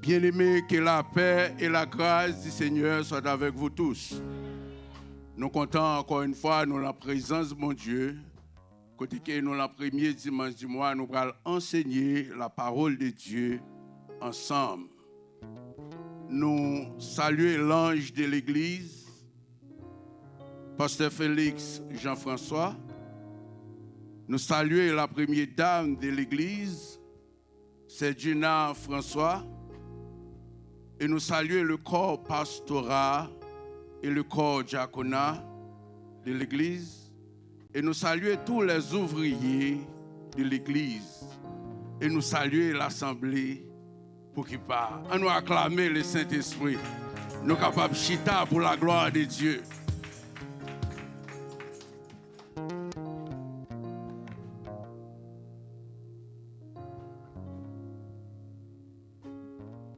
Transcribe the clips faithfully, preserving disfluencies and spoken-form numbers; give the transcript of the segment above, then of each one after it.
Bien-aimés, que la paix et la grâce du Seigneur soient avec vous tous. Nou kontan ankò yon fwa, nou lan prezans Bondye, kote ke nou lan premye dimanch di mwa, nou pral ansenye la parole de Dieu ansanm. Nou salye lanj de legliz, Pastè Félix Jean-François. Nou salye la premye dam de legliz, Sè Gina François, e nou salye le corps pastoral e le corps diaconal de legliz, e nou salye tous les ouvriers de legliz, e nou salye lasanble pou ki pa. Ann nou aklame le Sentespri. Nou kapab chita pou la gloire de Dieu.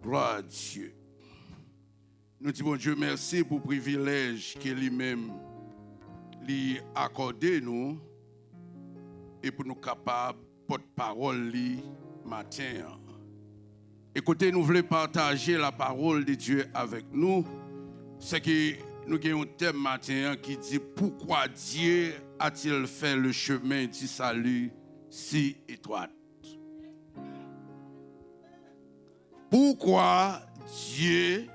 Gloire à Dieu. Nou di Bondye mèsi pou privilèj ke li menm li akòde nou e pou nou kapab pòt pawòl li maten an. E kote nou vle pataje la parole de Dieu avèk nou, se ke nou gen yon tèm maten an ki di, Pourquoi Dieu a-t-il fait le chemin du salut si étroit? Pourquoi Dieu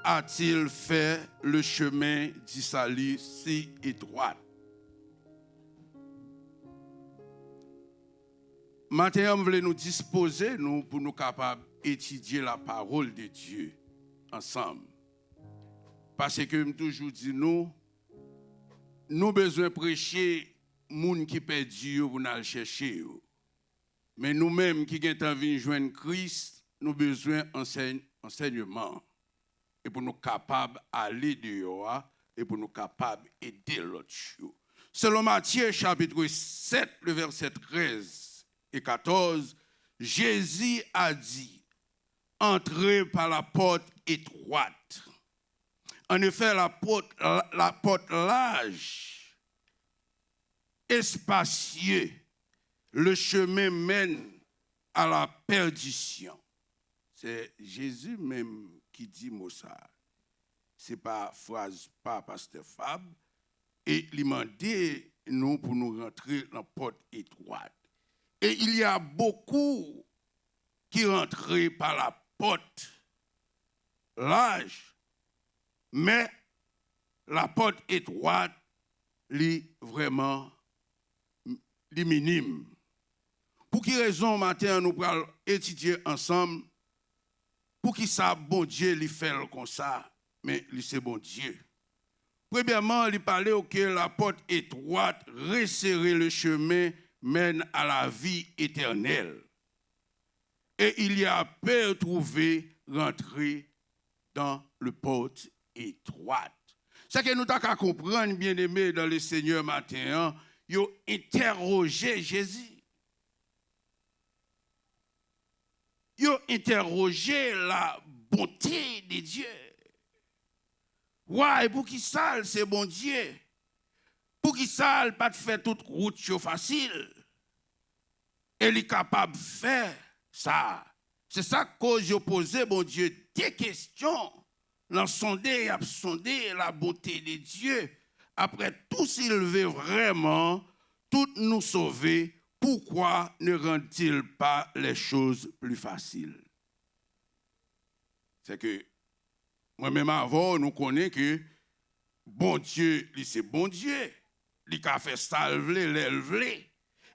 a-t-il fait le chemin du salut si étroit? Maten an, m vle nou dispoze nou pou nou kapab etidye la parole de Dieu ansanm. Paske m toujou di nou, nou bezwen preche moun ki pèdi yo pou n al chèche yo. Men nou menm ki gentan vin jwenn Kris, nou bezwen ansèy-, ansèyman. E pou nou kapab ale deyò a, e pou nou kapab ede lòt yo. Selon Matye chapit sèt, le vèsè trèz e katòz, Jésus a dit, Entrez par la porte étroite. En effet, la porte, la, la porte large, espacieux, le chemin mène à la perdition. Se Jezi menm ki di mo sa. Se pa fraz pa Pastè Fab. E li mande nou pou nou rantre nan pòt etwat. Et il y a beaucoup qui rentrent par la porte large, mais la porte étroite, li vrèman, li minim. Pou ki rezon maten an nou pral etidye ansanm poukisa Bondye li fè l konsa, men li se Bondye. Premyèman, li pale w ke la porte étroite, resserrée, le chemin mène à la vie éternelle. Et il y a peu trouvé rentrer dans le porte étroite. Sa ke nou ta ka konprann, bien-aimés dans le Seigneur, maten an, yo entèwoje Jezi. Yo entèwoje la bonté de Dieu. Why? Poukisa l se Bondye? Poukisa l pa t fè tout wout yo fasil? E li kapab fè sa. Se sa k koz yo poze Bondye de kesyon. Nan sonde, y ap sonde la bonté de Dieu. Après tout, s'il veut vraiment toutes nous sauver, pourquoi ne rend-il pas les choses plus faciles? Se ke mwen menm avè w, nou konnen ke Bondye, li se Bondye. Li ka fè sa l vle, lè l vle.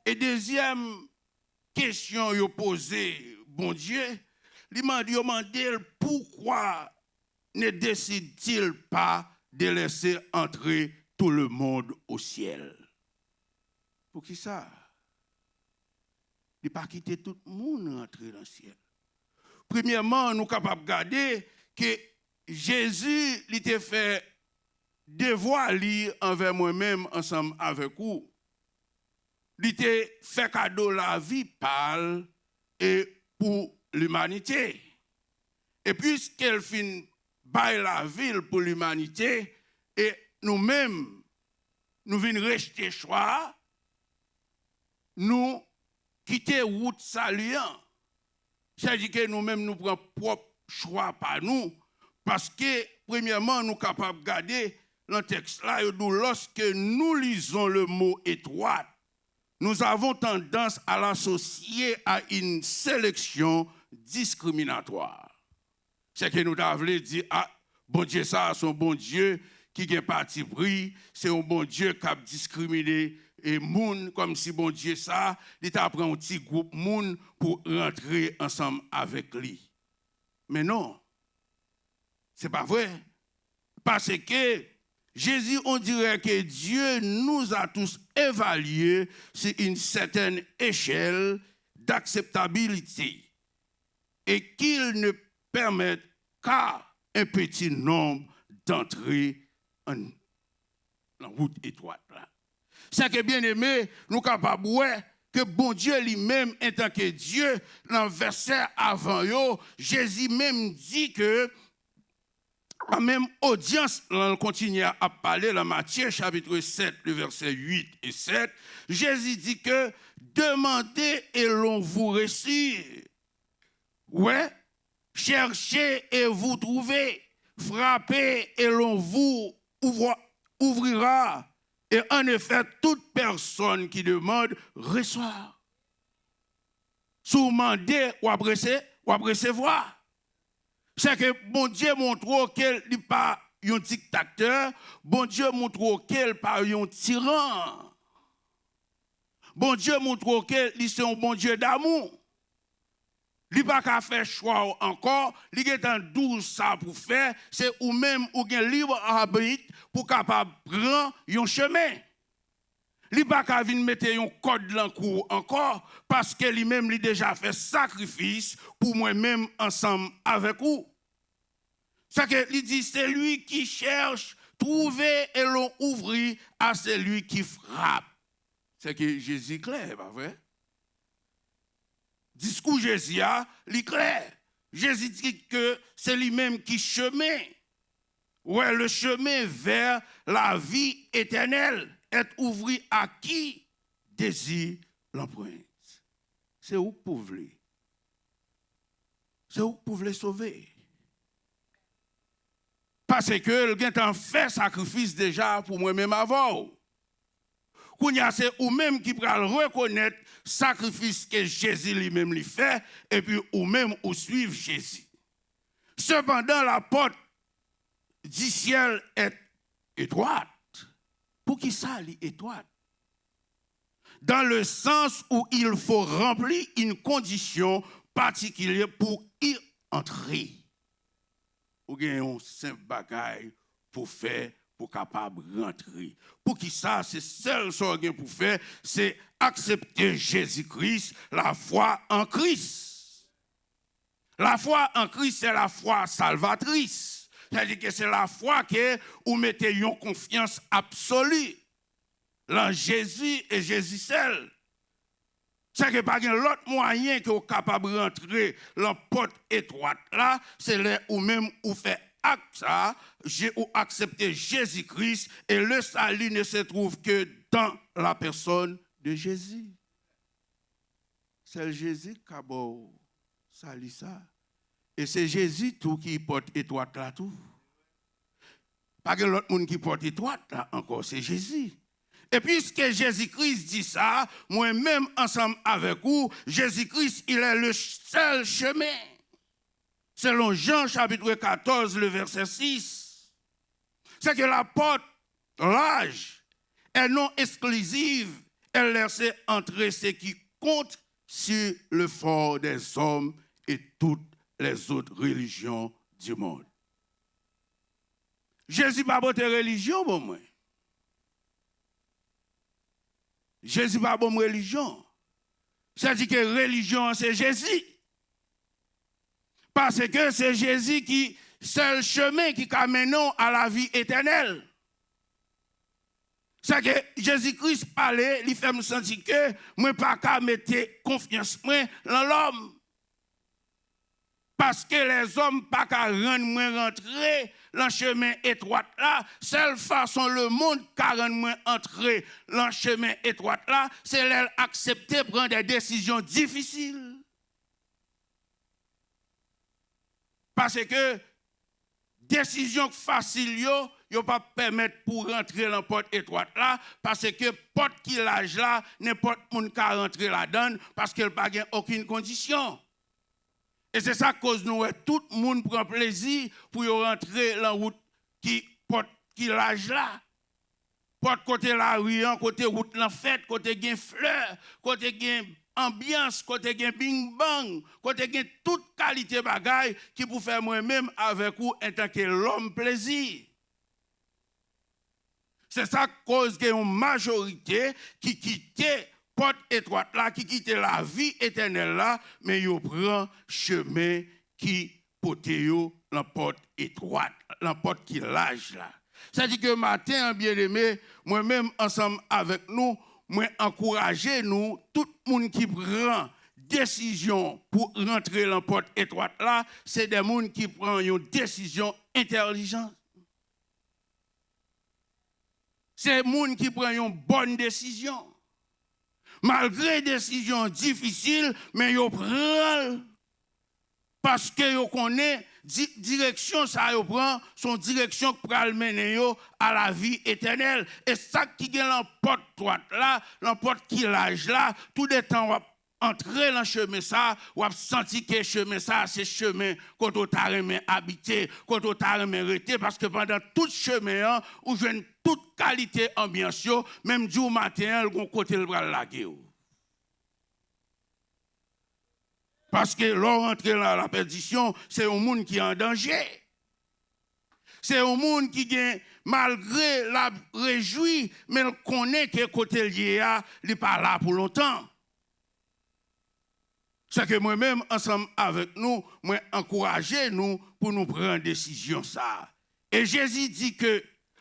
E dezyèm kesyon yo poze Bondye, li mande, yo mande l, pourquoi ne décide-t-il pas de laisser entrer tout le monde au ciel? Poukisa li pa kite tout moun rantre nan syèl? Premyèman, nou kapab gade ke Jezi, li te fè devwa li anvè mwen menm ansanm avèk ou. Li te fè kado lavi pa l e pou limanite. E piske l fin bay lavi l pou limanite, e nou menm, nou vin rejte chwa a, nou kite wout sali an. Sètadi ke nou menm nou pran pwòp chwa pa nou, paske, premyèman, nou kapab gade nan tèks la, yo di w, lorsque nous lisons le mot étroite, nous avons tendance à l'associer à une sélection discriminatoire. Sèke nou ta vle di, a, Bondye sa a se yon Bondye ki gen patipri, se yon Bondye k ap diskrimine e moun, kòmsi Bondye sa a, li ta pran yon ti gwoup moun pou rantre ansanm avèk li. Men non, se pa vre. Paske Jésus, on dirait que Dieu nous a tous évalués sur une certaine échelle d'acceptabilité et qu'il ne permet qu'à un petit nombre d'entrer en, nan wout etwat la. Sèke, byeneme, nou kapab wè ke Bondye li menm, antanke Dye, nan vèsè avan yo, Jezi menm di ke, nan menm odyans lan, l kontinye ap pale nan Matye, chapit sèt, le vèsè uit e sèt, Jezi di ke, demandez et l'on vous reçoit. Ouais, cherchez et vous trouvez, frappez et l'on vous ouvre-, ouvrira. Et en effet, toute personne qui demande reçoit. Si w mande, w ap rese-, w ap resevwa. Sèke Bondye montre w ke li pa yon diktatè, Bondye montre w ke l pa yon tiran. Bondye montre w ke li se yon Bondye damou. Li pa ka fè chwa w ankò, li gentan di w sa pou fè, se ou menm ou gen lib abit pou kapab pran yon chemen. Li pa ka vin mete yon kòd lan kou w ankò, paske li menm li deja fè sakrifis pou mwen menm ansanm avèk ou. Sèke li di, celui qui cherche, trouve et l'on ouvre à celui qui frappe. Sèke Jezi klè, pa vre? Diskou Jezi a, li klè. Jezi di ke se li menm ki chemen. Ouais, le chemin vers la vie éternelle est ouvert à qui désire l'emprunter. Se ou k pou vle. Se ou k pou vle sove. Paske l gentan fè sakrifis deja pou mwen menm avè w. Kounye a, se ou menm ki pral rekonèt sakrifis ke Jezi li menm li fè, epi ou menm ou swiv Jezi. Cependant, la porte du ciel est étroite. Poukisa li etwat? Dans le sens où il faut remplir une condition particulière pour y entrer. Ou gen yon senp bagay pou fè pou kapab rantre. Poukisa se sèl sa w gen pou fè, se aksepte Jezi Kris, la foi en Christ. La foi en Christ, c'est la foi salvatrice. Sètadi ke se lafwa ke ou mete yon konfyans absoli lan Jezi e Jezi sèl. Sèke pa gen lòt mwayen ke w kapab rantre lan pòt etwat la, se lè ou menm ou fè ak sa, je, ou aksepte Jezi Kris, et le salut ne se trouve que dans la personne de Jésus. Sèl Jezi k ka ba w sali sa. E se Jezi tou ki pòt etwat la tou. Pa gen lòt moun ki pòt etwat la ankò, se Jezi. E piske Jezi Kris di sa, mwen menm ansanm avèk ou, Jezi Kris, il est le seul chemin. Selon Jean chapitre quatorze, le verset six. C'est que la porte large et non exclusive, elle laisse entrer ceux qui comptent sur l'effort des hommes et toutes les autres religions du monde. Jezi pa pote relijyon ban mwen. Jezi pa ban m relijyon. Sètadi ke relijyon an se Jezi. Paske se Jezi ki sèl chemen ki ka mennen w a lavi etènèl. Sa ke Jezi Kris pale, li fè m santi ke mwen pa ka mete konfyans mwen lan lòm. Paske lèzòm pa ka rann mwen rantre lan chemen etwat la, sèl fason lemonn ka rann mwen antre lan chemen etwat la, se lè l aksepte pran de desizyon difisil. paske desizyon k fasil yo, yo p ap pèmèt pou w rantre lan pòt etwat la, paske pòt ki laj la, nenpòt moun ka rantre ladan l, paske l pa gen okenn kondisyon. E se sa k koz nou wè tout moun pran plezi pou yo rantre lan wout ki, pòt ki laj la. Pòt kote lari an, kote wout lan fèt, kote gen flè, kote gen anbyans, kote gen bingbang, kote gen tout kalite bagay ki pou fè mwen menm avèk ou antanke lòm plezi. Se sa k koz gen yon majorite ki kite pòt etwat la, ki kite lavi etènèl la, men yo pran chemen ki pote yo lan pòt etwat, lan pòt ki laj la. Sètadi ke maten an, byeneme, mwen menm ansanm avèk nou, mwen ankouraje nou, tout moun ki pran desizyon pou rantre lan pòt etwat la, se de moun ki pran yon desizyon entèlijan. Se moun ki pran yon bòn desizyon. Malgre desizyon an difisil, men yo pran l. Paske yo konnen di-, direksyon sa yo pran, se yon direksyon k pral mennen yo a lavi etènèl. E sa ki gen lan pòt twat la, lan pòt ki laj la, toudetan w ap antre lan chemen sa, w ap santi ke chemen sa, se chemen kote w ta renmen abite, kote w ta renmen rete, paske pandan tout chemen an, ou jwenn tout kalite anbyans yo, menm di w maten an, l gon kote l pral lage w. Paske lè w rantre lan lapèdisyon, se yon moun ki an danje. Se yon moun ki gen, malgre l ap rejwi, men l konnen ke kote l ye a, li pa la pou lontan. Sèke mwen menm, ansanm avèk nou, mwen ankouraje nou pou nou pran desizyon sa a. E Jezi di ke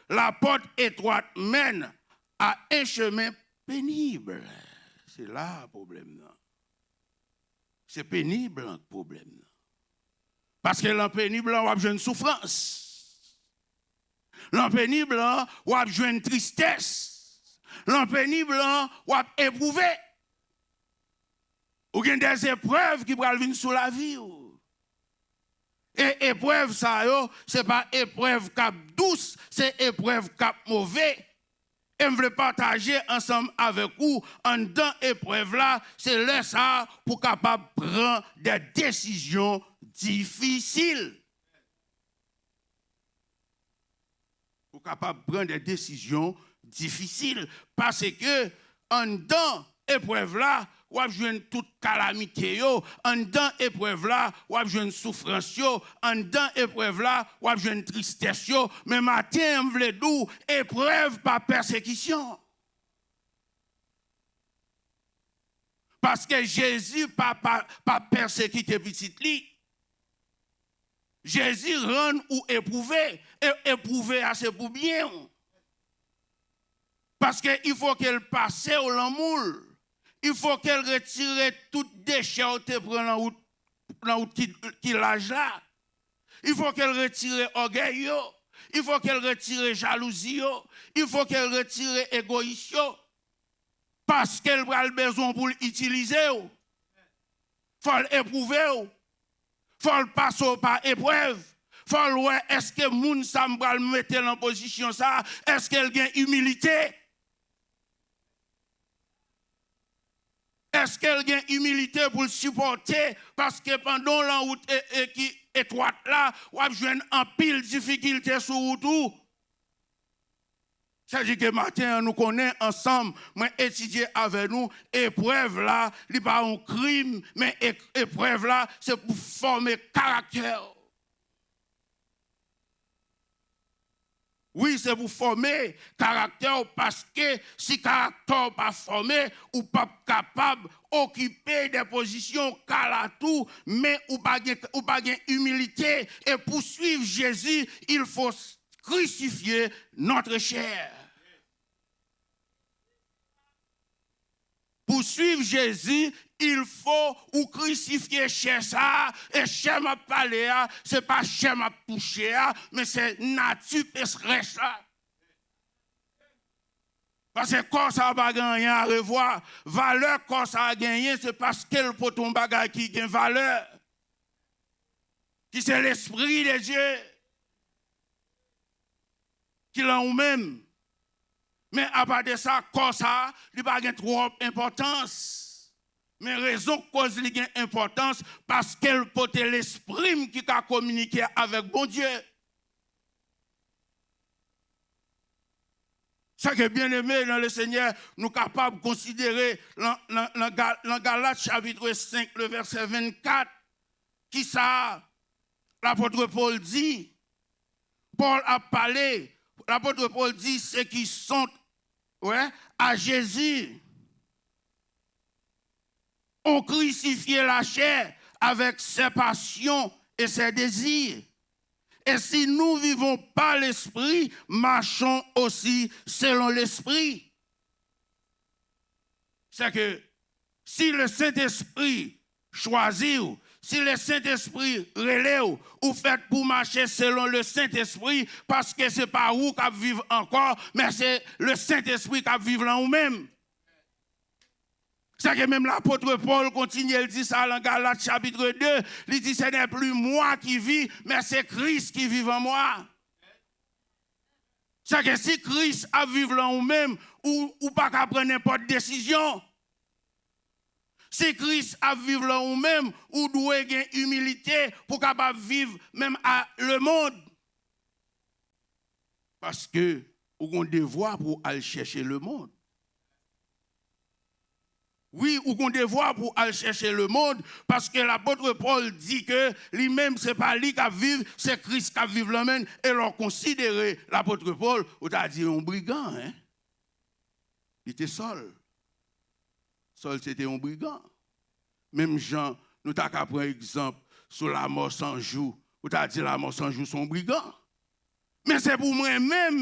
la porte étroite mène à un chemin pénible. Se la pwoblèm nan. Se penib lan k pwoblèm nan. Paske lan penib lan, w ap jwenn soufrans. Lan penib lan, w ap jwenn tristès. Lan penib lan, w ap epwouve. Ou gen dèzeprèv ki pral vin sou lavi w. E eprèv sa yo, se pa eprèv k ap dous, se eprèv k ap move. E m vle pataje ansanm avèk ou, anndan eprèv la, se lè sa a pou w kapab pran de desizyon difisil. Pou w kapab pran de desizyon difisil. Paske anndan eprèv la, w ap jwenn tout kalamite yo. Anndan eprèv la, w ap jwenn soufrans yo. Anndan eprèv la, w ap jwenn tristès yo. Men maten an, m vle di w, eprèv pa pèsekisyon. Paske Jezi pa, pa, pa pèsekite pitit li. Jezi rann ou epwouve, e epwouve a se pou byen w. Paske il faut que l pase w lan moul. Il faut que l retire tout dechè w te pran lan wout, lan wout ki, ki laj la. Il faut que l retire ògèy yo. Il faut que l retire jalouzi yo. Il faut que l retire egoyis yo. Paske l pral bezwen w pou l itilize w. Fò l epwouve w. Fò l pase w pa eprèv. Fò l wè èske moun sa m pral mete l an pozisyon sa, èske l gen imilite? Èske l gen imilite pou l sipòte? Paske pandan w lan wout e, e ki etwat la, w ap jwenn anpil difikilte sou wout ou. Sètadi ke maten an, nou konnen ansanm, mwen etidye avè nou, eprèv la, li pa yon krim, men e-, eprèv la, se pou fòme karaktè w. Wi, se pou fòme karaktè w, paske si karaktè w pa fòme, ou p ap kapab okipe de pozisyon kalatou, men ou pa gen, ou pa gen imilite. E pou swiv Jezi, il faut crucifier notre chair. Pou swiv Jezi, il faut ou krisifye chè sa a, e chè m ap pale a, se pa chè m ap touche a, men se nati pecherès la. Paske kò sa a pa gen anyen a revwa. Valè kò sa a genyen, se paske l pote yon bagay ki gen valè. ki se Lespri de Dye, ki lan ou menm. Men apa de sa, kò sa a, li pa gen twòp enpòtans. Men rezon k koz li gen enpòtans, paske l pote lespri m ki ka kominike avèk Bondye. Sa ke, byeneme nan le Senyè, nou kapab konsidere lan, lan, lan Ga-, lan Galat chapit senk, le vèsè vennkat, kisa lapot Pòl di? Pòl ap pale, lapot Pòl di, ceux qui sont, ouais, à Jésus ont crucifié la chair avec ses passions et ses désirs. Et si nous vivons par l'Esprit, marchons aussi selon l'Esprit. Sèke si le Sentespri chwazi w, si le Sentespri rele w, ou fèt pou mache selon le Sentespri, paske se pa ou k ap viv ankò, men se le Sentespri k ap viv lan ou menm. Sèke menm lapot Pòl kontinye, l di sa lan Galat chapit de, li di, ce n'est plus moi qui vis, mais c'est Christ qui vit en moi. Sèke si Kris ap viv lan ou menm, ou, ou pa ka pran nenpòt desizyon. Si Kris ap viv lan ou menm, ou dwe gen imilite pou kapab viv menm a lemonn. Paske ou gon devwa pou al chèche lemonn. Wi, ou gon devwa pou al chèche lemonn, paske lapot Pòl di ke li menm, se pa li k ap viv, se Kris k ap viv lan menm. E lè w konsidere lapot Pòl, ou ta di yon brigan, en. Li te Sòl. Sòl se te yon brigan. Menm jan nou ta ka pran egzanp sou Lamò San Jou, ou ta di Lamò San Jou se yon brigan. Men se pou mwen menm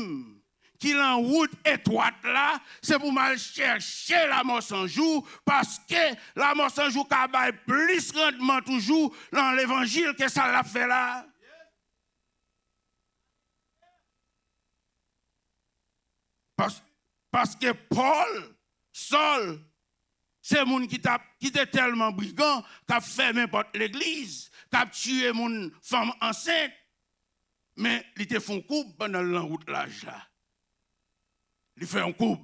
ki lan wout etwat la, se pou m al chèche Lamò San Jou, paske Lamò San Jou ka bay plis randman toujou lan levanjil ke sa l ap fè la. Pas-, paske Pòl, Sòl, se moun ki t ap, ki te tèlman brigan, k ap fèmen pòt legliz, k ap tiye moun fanm ansent. Men li te fè yon koub pandan l lan wout laj la. Li fè yon koub.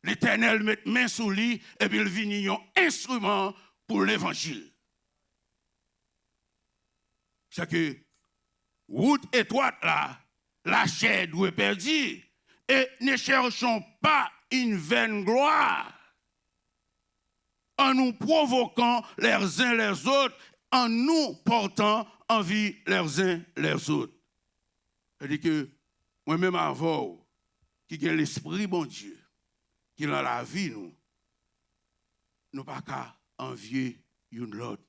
Letènèl met men sou li, epi l vini yon enstriman pou levanjil. Sèke wout etwat la, lachè dwe pèdi, et ne cherchons pas une vaine gloire en nous provoquant les uns les autres, en nous portant envie les uns les autres. Sètadi ke mwen menm avè w ki gen Lespri Bondye ki lan lavi nou, nou pa ka anvye youn lòt.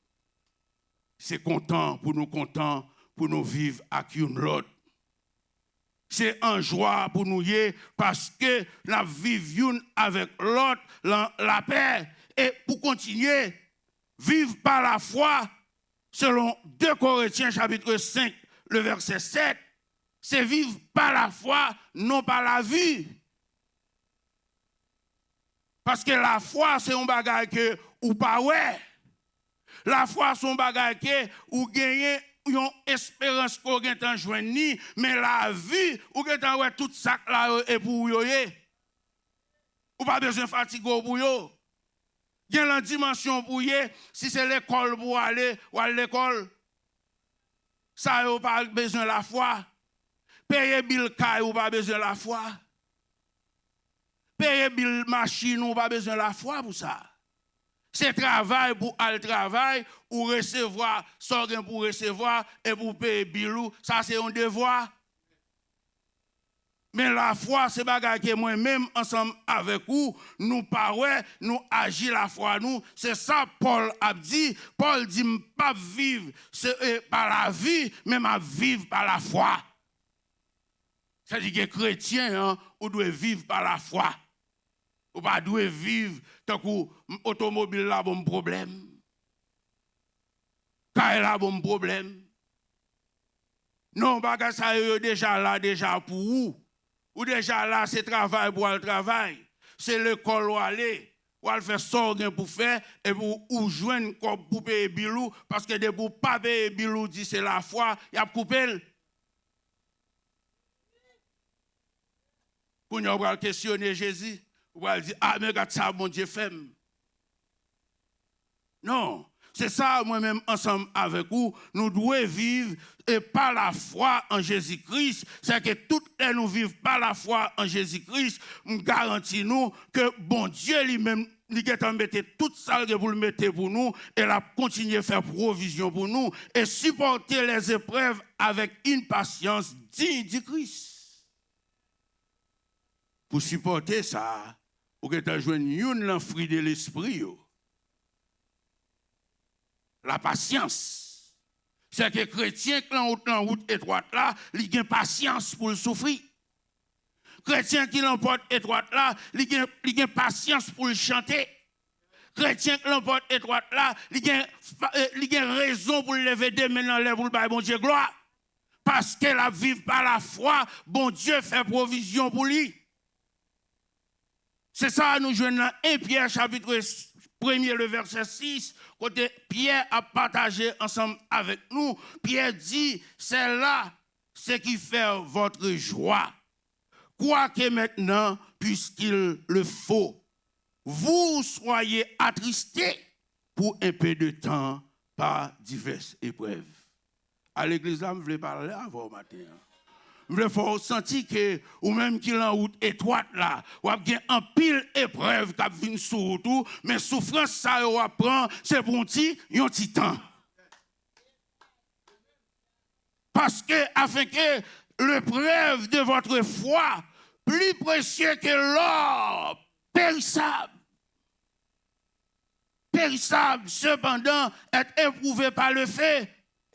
Se kontan pou nou kontan pou nou viv ak youn lòt. Se an jwa pou nou ye, paske n ap viv youn avèk lòt lan lapè. E pou kontinye, viv pa lafwa, selon de Korentyen chapit senk, le vèsè sèt, se viv pa lafwa, non pa lavi. Paske lafwa se yon bagay ke ou pa wè. Lafwa se yon bagay ke ou genyen yon esperans ke w gentan jwenn li, men lavi, ou gentan wè tout sa k la yo e pou ou yo ye. Ou pa bezwen fatige w pou yo. Gen lan dimansyon pou w ye, si se lekòl pou w ale, w al lekòl. Sa yo pa bezwen lafwa. Peye bil kay ou pa bezwen lafwa. Peye bil machin ou pa bezwen lafwa pou sa. Se travay pou al travay, ou resevwa sa w gen pou w resevwa, epi w peye bil ou, sa se yon devwa. Men lafwa se bagay ke mwen menm ansanm avèk ou, nou pa wè, nou aji lafwa nou. Se sa Pòl ap di. Pòl di, "M p ap viv se, e, pa lavi, men m ap viv pa lafwa." Sa di ke kretyen an, ou dwe viv pa lafwa. Ou pa dwe viv tankou, "M, otomobil la ban m pwoblèm. Kay la ban m pwoblèm." Non, bagay sa yo, yo deja la deja pou ou. Ou deja la, se travay pou al travay. Se lekòl w ale. w al fè sa w gen pou fè, epi w, ou jwenn kòb pou peye bil ou, paske depi w pa peye bil ou, di se lafwa, y ap koupe l. Kounye a, w pral kesyone Jezi, ou pral di, "A, men gad sa Bondye fè m." Non, se sa, mwen menm ansanm avèk ou, nou dwe viv e pa lafwa an Jezi Kris. Sèke tout lè nou viv pa lafwa an Jezi Kris, m garanti nou ke Bondye li menm, li gentan mete tout sa l gen pou l mete pou nou, e l ap kontinye fè pwovizyon pou nou, e sipòte lèzeprèv avèk yon pasyans diy di Kris. Pou sipòte sa, ou gentan jwenn youn nan fwi de lespri yo. Lapasyans. Sèke kretyen k lan wout, lan wout etwat la, li gen pasyans pou l soufri. Kretyen ki lan pòt etwat la, li gen, li gen pasyans pou l chante. Kretyen k lan pòt etwat la, li gen, eh, li gen rezon pou l leve de men l anlè pou l bay Bondye glwa. Paske l ap viv pa lafwa, Bondye fè pwovizyon pou li. Se sa nou jwenn nan en Pyè chapit premye, le vèsè sis, kote Pyè ap pataje ansanm avèk nou. Pyè di, "C'est là ce qui fait votre joie. Quoique maintenant, puisqu'il le faut, vous soyez attristés pour un peu de temps par diverses épreuves." A legliz la, m vle pale avè w maten an. M vle fè w santi ke ou menm ki lan wout etwat la, w ap gen anpil eprèv k ap vin sou wout ou, men soufrans sa yo w ap pran, se pou yon ti, yon ti tan. Parce que, afin que l'épreuve de votre foi, plus précieux que l'or périssable, périssable cependant, est éprouvée par le feu,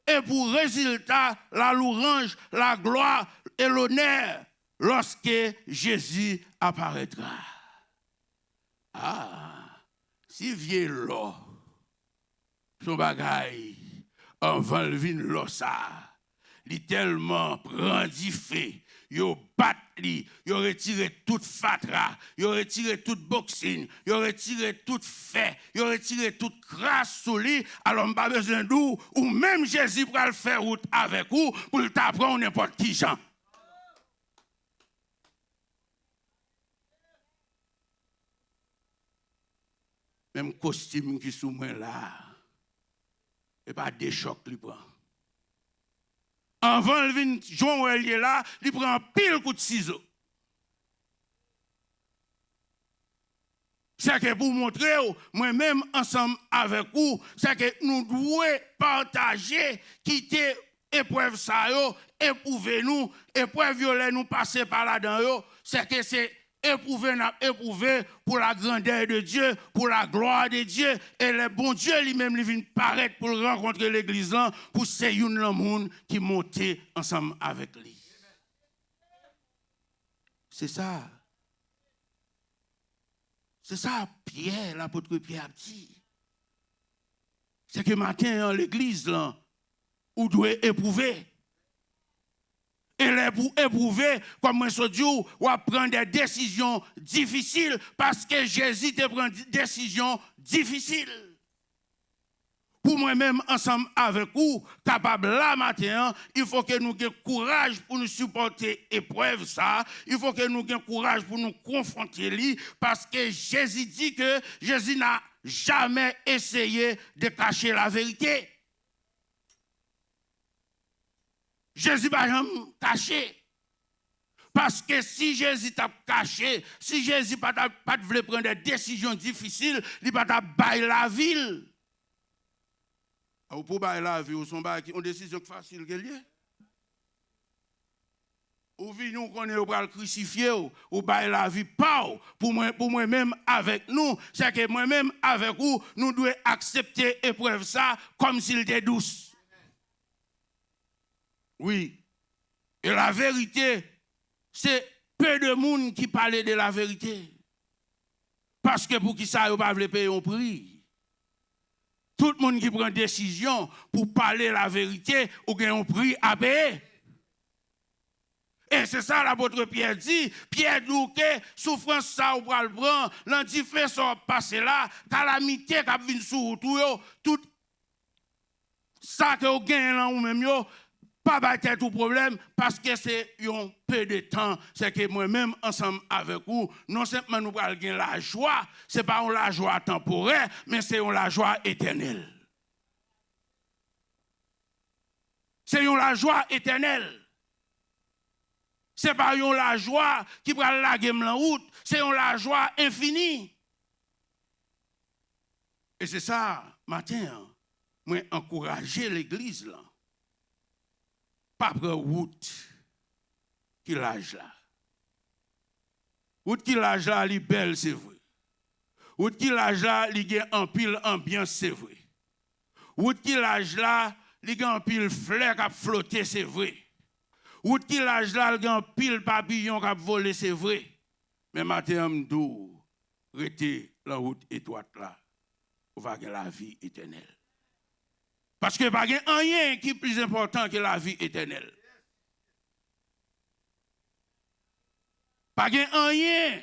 et pour résultat la louange, la gloire et l'honneur lorsque Jésus apparaîtra. Ah, si vye lò se yon bagay, anvan l vin lò sa, li tèlman pran dife, yo bat li, yo retire tout fatra, yo retire tout boksin, yo retire tout fè, yo retire tout kras sou li. Alò, m pa bezwen di w, ou menm Jezi pral fè wout avèk ou pou l ta pran w nenpòt ki jan. Menm kostim ki sou mwen la, e pa de chòk li pran. Anvan l vin jan w wè l ye la, li pran anpil kout sizo. Sèke pou montre w, mwen menm ansanm avèk ou, sèke nou dwe pataje, kite eprèv sa yo epwouve nou, eprèv yo lè nou pase pa ladan yo, sèke se epwouve n ap epwouve pour la grandeur de Dieu, pour la gloire de Dieu, e lè Bondye li menm li vin parèt pou l rankontre legliz lan, pou se youn nan moun ki monte ansanm avèk li. Se sa. Se sa Pyè, lapot Pyè ap di. Se ke maten an, legliz lan, ou dwe epwouve. E lè pou epwouve, kòm mwen sot di w, w ap pran de desizyon difisil, paske Jezi te pran di-, desizyon difisil. Pou mwen menm ansanm avèk ou kapab la maten an, il faut que nou gen kouraj pou nou sipòte eprèv sa, il faut que nou gen kouraj pou nou konfwonte li, paske Jezi di ke Jésus n'a jamais essayé de cacher la vérité. Jezi pa janm kache. Paske si Jezi t ap kache, si Jezi pa t ap, pa t vle pran de desizyon difisil, li pa t ap bay lavi l. Ou pou bay lavi w, se yon bagay ki, yon desizyon ki fasil ke l ye. Ou vini, ou konnen yo pral krisifye w, ou bay lavi pa w pou mwen, pou mwen menm avèk nou. Sèke mwen menm avèk ou, nou dwe aksepte eprèv sa kòmsi l te dous. Wi. E laverite, se pe de moun ki pale de laverite. Paske poukisa yo pa vle peye yon pri? Tout moun ki pran desizyon pou pale laverite, ou gen yon pri a peye. E se sa lapot Pyè di. Pyè di w ke soufrans sa ou pral pran, nan dife sa w ap pase la, kalamite k ap vin sou wout ou yo, tout sa ke w genyen nan ou menm yo, pa bay tèt ou pwoblèm, paske se yon pe de tan, se ke mwen menm ansanm avèk ou, non senpman nou pral gen lajwa, se pa yon lajwa tanporè, men se yon lajwa etènèl. Se yon lajwa etènèl. Se pa yon lajwa ki pral lage m lan wout, se yon lajwa enfini. E se sa, maten an, mwen ankouraje legliz lan. Pa pran wout ki laj la. Wout ki laj la, li bèl, se vre. Wout ki laj la, li gen anpil anbyans, se vre. Wout ki laj la, li gen anpil flè k ap flote, se vre. Wout ki laj la, li gen anpil papiyon k ap vole, se vre. Men maten an, m di w, rete lan wout etwat la, ou va gen lavi etènèl. Paske pa gen anyen ki plis enpòtan ke lavi etènèl. Pa gen anyen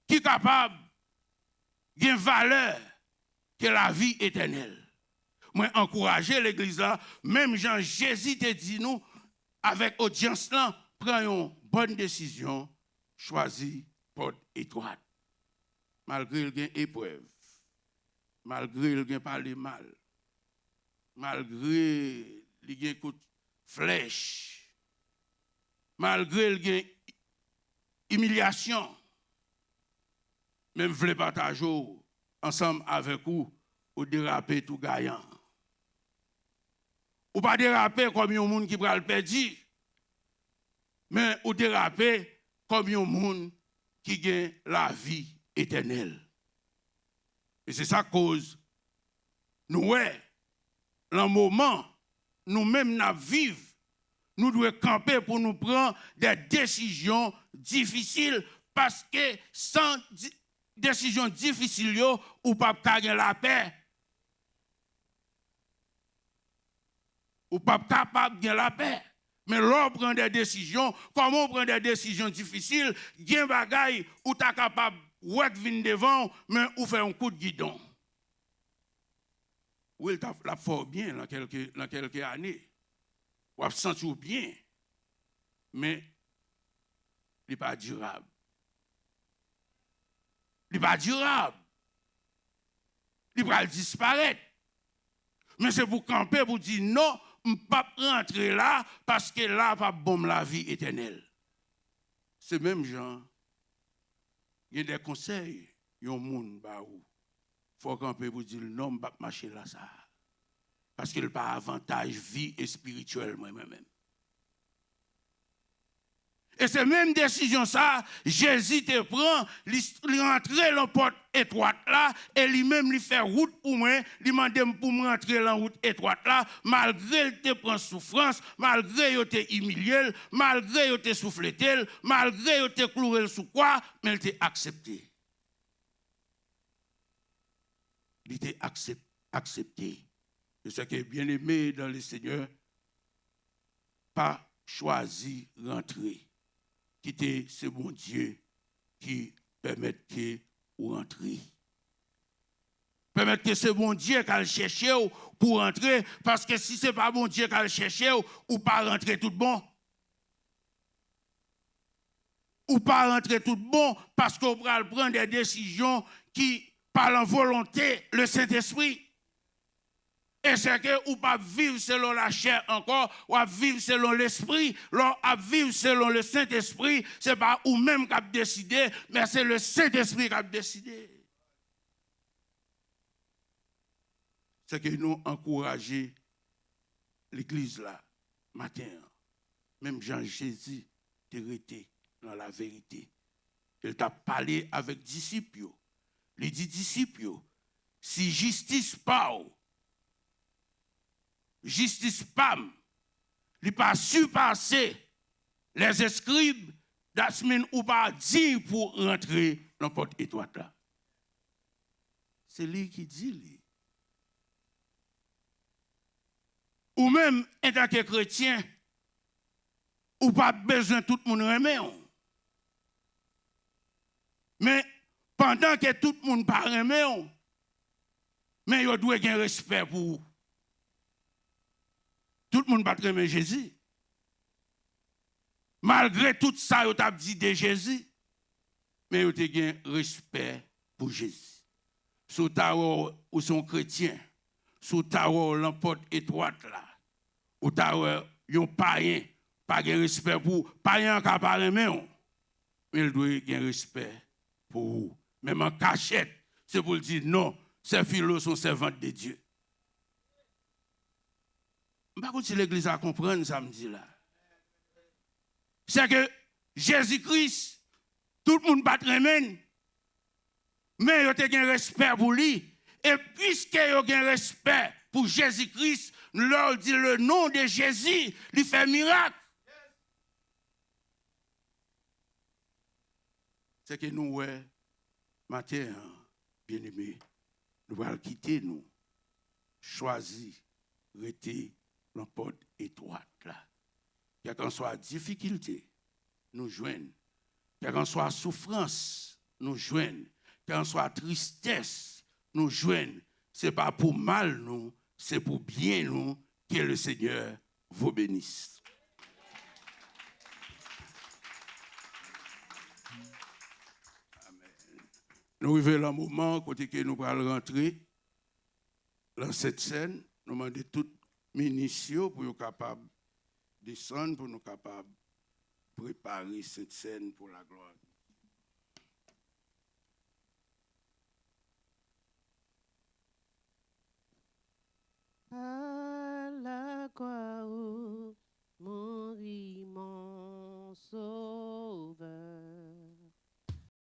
ki kapab gen valè ke lavi etènèl. Mwen ankouraje legliz la, menm jan Jezi te di nou avèk odyans lan, pran yon bòn desizyon, chwazi pòt etwat. Malgre l gen eprèv, malgre l gen pale mal, malgre li gen kout flèch, malgre l gen imilyasyon, men m vle pataje w ansanm avèk ou, ou derape tou gayan. Ou pa derape kòm yon moun ki pral pèdi, men ou derape kòm yon moun ki gen lavi etènèl. E se sa k koz nou wè, lan moman nou menm n ap viv, nou dwe kanpe pou nou pran de desizyon difisil, paske san di-, desizyon difisil yo, ou p ap ka gen lapè. Ou p ap kapab gen lapè. Men lè w pran de desizyon, kòman w pran de desizyon difisil, gen bagay ou ta kapab wè k vin devan w, men ou fè yon kout gidon. Wi, l t ap, l ap fè w byen nan kèlke, nan kèlke ane. W ap santi w byen, men li pa dirab. Li pa dirab. Li pral disparèt. Men se pou kanpe, pou di, "Non, m p ap rantre la, paske la p ap ban m lavi etènèl." Se menm jan, gen de konsèy yon moun ba ou. Fò w kanpe pou di l, "Non, m p ap mache la sa a." Paske l pa avantaj vi espirityèl mwen, mwen menm. E se menm desizyon sa a, Jezi te pran, li, li rantre lan pòt etwat la, e li menm li fè wout pou mwen, li mande m pou m rantre lan wout etwat la, malgre l te pran soufrans, malgre yo te imilye l, malgre yo te souflete l, malgre yo te kloure l sou kwa, men l te aksepte. Li te aksep-, aksepte. E se ke, byeneme dan le Senyè, pa chwazi rantre. Kite se Bondye ki pèmèt ke ou rantre. Pèmèt ke se Bondye k al chèche w pou w rantre, paske si se pa Bondye k al chèche w, ou pa rantre tout bon. Ou pa rantre tout bon paske w pral pran de desizyon ki pa lan volonte le Sentespri. E se ke ou p ap viv selon lachè ankò, w ap viv selon Lespri. Lè w ap viv selon le Sentespri, se pa ou menm k ap deside, men se le Sentespri k ap deside. Se ke nou ankouraje legliz la maten an, menm jan Jezi te rete nan laverite. E l t ap pale avèk disip yo. Li di disip yo, "Si jistis pa w, jistis pa m, li pa sipase lèzeskrib, that mean ou pa diy pou rantre nan pòt etwat la." Se li ki di li. Ou menm, antanke kretyen, ou p ap bezwen tout moun renmen w. Men, pandan ke tout moun pa renmen w, men yo dwe gen respè pou ou. Tout moun pa t renmen Jezi. Malgre tout sa yo t ap di de Jezi, men yo te gen respè pou Jezi. Si w ta wè w, ou se yon kretyen, si w ta wè w lan pòt etwat la, ou ta wè yon payen pa gen respè pou ou, payen an ka pa renmen w, men l dwe gen respè pou ou. Menm an kachèt, se pou l di non, sè Filo se yon sèvant de Dye. M pa konn si legliz la konprann sa m di la. Se ke Jezi Kris, tout moun pa t renmen l, men yo te gen respè pou li. E piske yo gen respè pou Jezi Kris, lè w di le nom de Jésus, li fè mirak. Se ke nou wè maten an, byeneme, nou pral kite nou chwazi rete lan pòt etwat la. Kèlkanswa difikilte nou jwenn, kèlkanswa soufrans nou jwenn, kèlkanswa tristès nou jwenn, se pa pou mal nou, se pou byen nou. Que le Seigneur vous bénisse. Amen. Nou rive lan moman kote ke nou pral rantre lan Sent Sèn. Nou mande tout minis yo pou yo kapab desann, pou nou kapab prepare Sent Sèn pou laglwa de